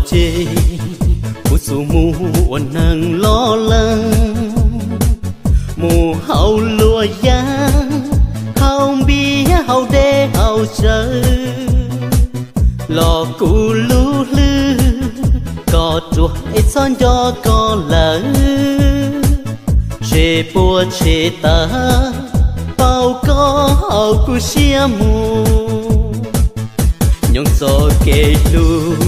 Ces kuv txus mus ua neeg loj leej, mus haus luag yeeb, haus npias haus dej haus cawv, los kuv lub hlwb kom ruam es txhob nco koj lawm. Zes puas tshem tawv, pauv koj haus kuv siab mus. Nyob txoj kev hlub,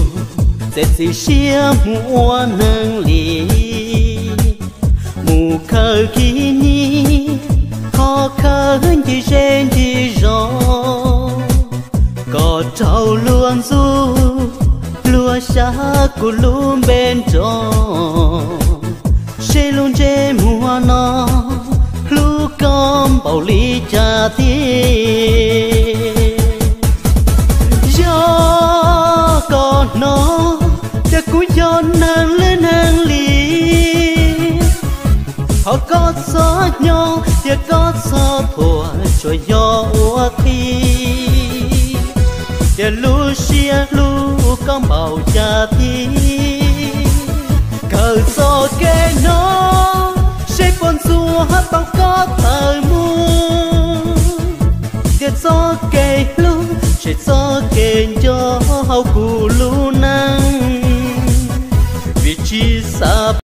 txiav txim siab mus ua neeg li, mus khaws khib nyiab, ho khaws ncig zej ncig zos, kom raug luag ntxub, luag xyav kuv lub npe nrov. Seb lub ntsej muag no hlub koj npaum li cas tiag. Yog koj hnov tias kuv yog neeg lwj neeg liam, thov koj txhob nyob, tias koj txhob thuam, tsuas yog ua qhia tias lub siab hlub koj npaum cas tiag. Kawm txoj kev no, seb puas ntxuav tau koj tawm mus, tias txoj